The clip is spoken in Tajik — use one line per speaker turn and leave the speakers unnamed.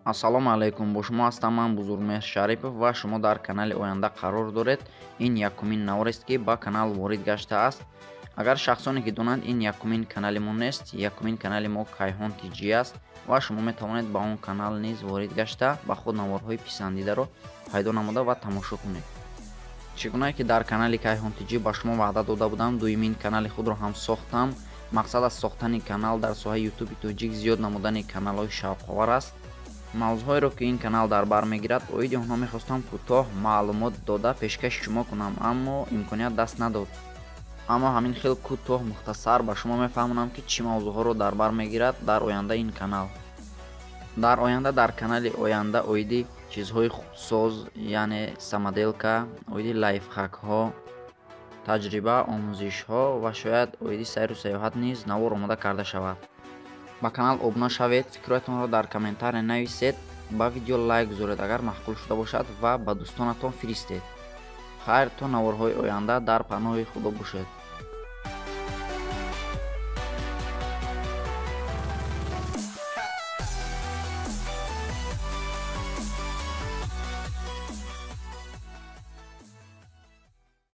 Ассалому алайкум, бо шумо ҳастам ман, Бузургмеҳр Шарипов, ва шумо дар канали Оянда қарор доред. Ин якумин наворест, ки ба канал ворид гаштааст. Агар шахсоне ки донанд, ин якумин канали мо нест. Якумин канали мо Кайҳон Тҷи аст ва шумо метавонед ба он канал низ ворид гашта, ба худ наворҳои писандидаро пайдо намуда ва тамошо кунед. Чӣ гунае ки дар канали Кайҳон Тҷи ба шумо ваъда дода будам, дуюмин канали худро ҳам сохтам. Мақсад аз сохтани канал дар соҳаи Ютуби тоҷик зиёд намудани каналҳои шавқовар аст. Мавзӯъҳоеро, ки ин канал дар бар мегирад, оиди онҳо мехостам кӯтоҳ маълумот дода пешкаши шумо кунам, аммо имконият даст надод. Аммо ҳамин хел кӯтоҳ, мухтасар ба шумо мефаҳмонам, ки чӣ мавзӯъҳоро дар бар мегирад дар оянда ин канал. Дар оянда дар канали Оянда оиди чизҳои худсоз, яъне самоделка, оиди лайфхакҳо, таҷриба, омӯзишҳо ва шояд оиди сайру саёҳат низ навор омода карда шавад. Ба канал обуна шавед, фикрҳоятонро дар комментария нависед, ба видео лайк гузоред, агар маъқул шуда бошад, ва ба дӯстонатон фиристед. Хайр, то наворҳои оянда дар паноҳи Худо бошед.